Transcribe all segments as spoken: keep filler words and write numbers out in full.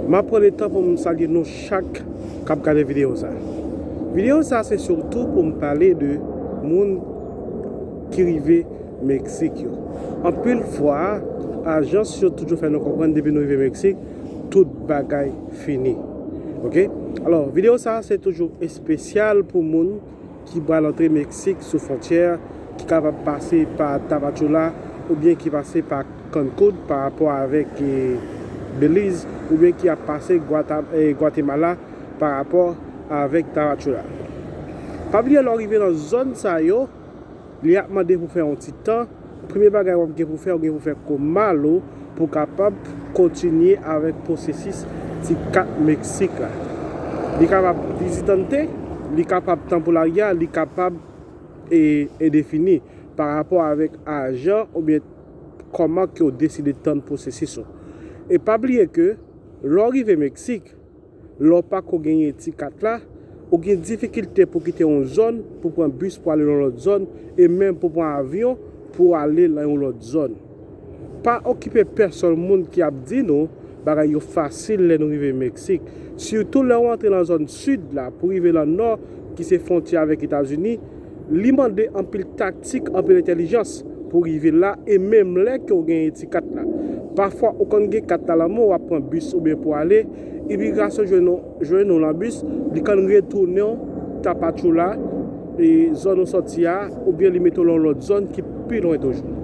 M ap pran letan pou m salye nou chak k ap gade videyo sa. Videyo sa se sitou pou m pale de moun ki rive Meksik yo. Anpil fwa, ajans yo toujou fè nou konprann depi nou rive Meksik, tout bagay fini. Oke? Alò, videyo sa se toujou espesyal pou moun ki pral antre Meksik sou fwontyè, ki kapab pase pa Tapachula oubyen ki pase pa Cancun pa rapò avèk, eh, Belize, oubyen ki ap pase Guata-, eh, Guatemala pa rapò avèk Tapachula. Pa bliye lè w rive nan zòn sa yo, li ap mande pou fè yon ti tan. Premye bagay w ap gen pou fè, w gen pou fè kou malo pou kapab kontinye avèk pwosesis ti kat Meksik la. Li kapab vizitante, li kapab tanpolarya, li kapab, e, endefini pa rapò avèk ajan oubyen kòman ke w deside tann pwosesis ou. E pa bliye ke lè w rive Meksik, lè w pako genyen ti kat la, ou gen difikilte pou kite yon zòn, pou pran bis pou ale nan yon lòt zòn, e menm pou pran avyon pou ale nan yon lòt zòn. Pa okipe pèsòn moun ki ap di nou bagay yo fasil lè nou rive Meksik. Sitou lè w antre nan zòn sid la pou rive nan nò, ki se fwontyè avèk Etazini, li mande anpil taktik, anpil entèlijans pou rive la, e menm lè ke w genyen ti kat la. Pafwa, ou konn gen kat la nan men w, w ap pran bis oubyen pou ale, imigrasyon jwenn ou, jwenn ou nan bis, li konn retounen w Tapachula, e zòn ou sòti a, oubyen li mete w nan yon lòt zòn ki pi lwen toujou.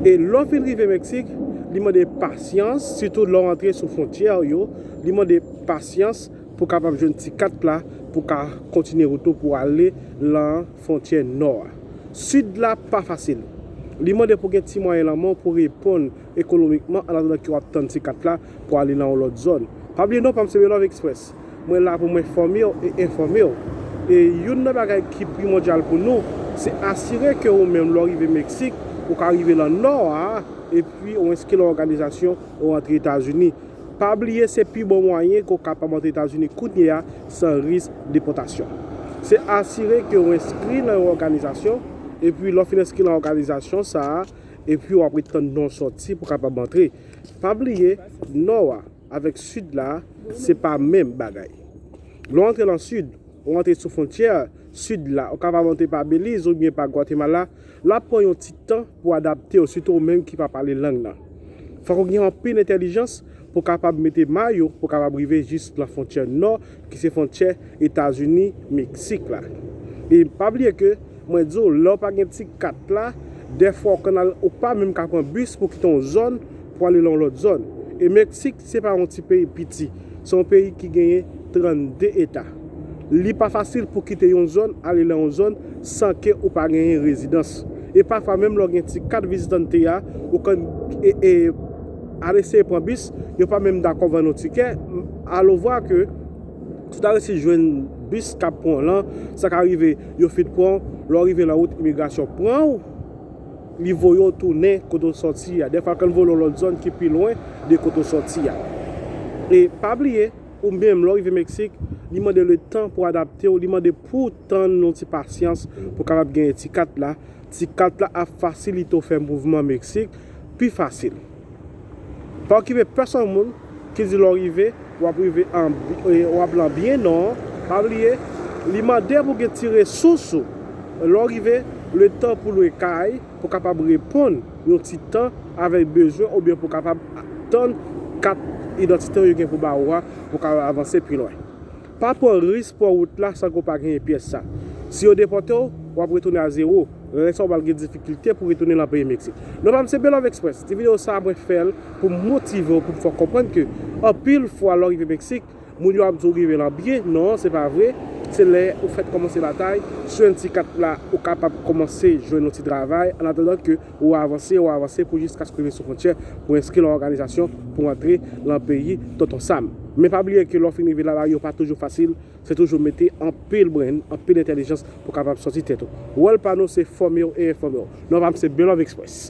E lè w fin rive Meksik, li mande pasyans, sitou lè w antre sou fwontyè yo, li mande pasyans pou kapab jwenn ti kat la, pou ka kontinye wout ou pou ale nan fwontyè nò a. Sid la pa fasil. Li mande pou gen ti mwayen nan men w pou reponn ekonomikman, an atandan ke w ap tann ti kat la pou ale nan yon lòt zòn. Pa bliye non pa m se Belove Express. Mwen la pou mwen fòme w e enfòme w. E youn nan bagay ki primòdyal pou nou, se asire ke ou menm lè w rive Meksik, ou ka rive nan nò a, epi ou enskri nan òganizasyon ou antre Etazini. Pa bliye se pi bon mwayen ke w kapab antre Etazini kounye a san risk depòtasyon. Se asire ke w enskri nan yon òganizasyon, epi lè w fin enskri nan òganizasyon sa a, epi w ap ret tann non w sòti pou w kapab antre. Pa bliye, nò a avèk sid la, se pa menm bagay. Lè w antre nan sid, ou antre sou fwontyè sid la, ou kapab antre pa Beliz oubyen pa Gwatemala, l ap pran yon ti tan pou adapte w, sitou ou menm ki pa pale lang nan. Fòk ou gen anpil entèlijans pou w kapab mete may ou, pou w kapab rive jis nan fwontyè nò, ki se fwontyè Etazini, Meksik la. E pa bliye ke mwen di w, lè w pa gen ti kat la, dèfwa ou konn al, ou pa menm ka pran bis pou kite yon zòn pou ale nan yon lòt zòn. E Meksik, se pa yon ti peyi piti. Se yon peyi ki genyen trannde eta. Li pa fasil pou kite yon zòn, ale nan yon zòn, san ke ou pa genyen rezidans. E pafwa, menm lè w gen ti kat vizitante a, ou konn, e, e, al eseye pran bis, yo pa menm dakò vann ou tikè. Alò vwa ke si w ta resi jwenn bis k ap pran w lan, sa ka rive, yo fin pran w, lè w rive nan wout imigrasyon pran w, li voye w tounen kote w sòti a. Dèfwa l konn voye w nan lòt zòn ki pi lwen de kote w sòti a. E pa bliye, ou menm lè w rive Meksik, li mande letan pou adapte w, li mande pou w tann yon ti pasyans pou w kapab genyen ti kat la. Ti kat la ap fasilite w fè mouvman Meksik pi fasil. Pa okipe pèsonn moun ki di lè w rive, w ap rive an bi-, e, w ap lan byen, non. Pa bliye, li mande pou gen ti resous ou. Lè w rive, letan pou lwe kay, pou kapab reponn yon ti tan avèk bezwen oubyen pou kapab tann kat idantite yo gen pou ba ou a pou kapab avanse pi lwen. Pa pran risk pran wout la san ke w pa genyen pyès sa. Si yo depòte w, w ap retounen a zewo. Lè sa w pral gen difikilte pou retounen nan peyi Meksik. Non pa m se Belove Express. Ti videyo sa a mwen fè l pou m motive w, pou m fè w konprann ke anpil fwa lè w rive Meksik, moun yo ap di w rive lan byen. Non, se pa vre. Se lè ou fèk kòmanse batay, sou yon ti kat la, ou kapab kòmanse jwenn yon ti travay, an atandan ke ou avanse, ou avanse pou jiskaske w rive sou fwontyè, pou enskri lan òganizasyon, pou antre lan peyi Tonton Sam. Men pa bliye ke lè w fin rive la, bagay yo pa toujou fasil, se toujou mete anpil brenn, anpil entèlijans pou kapab sòti tèt ou. Wòl pa nou se fòme w e enfòme w. Non pa m se Belove Express.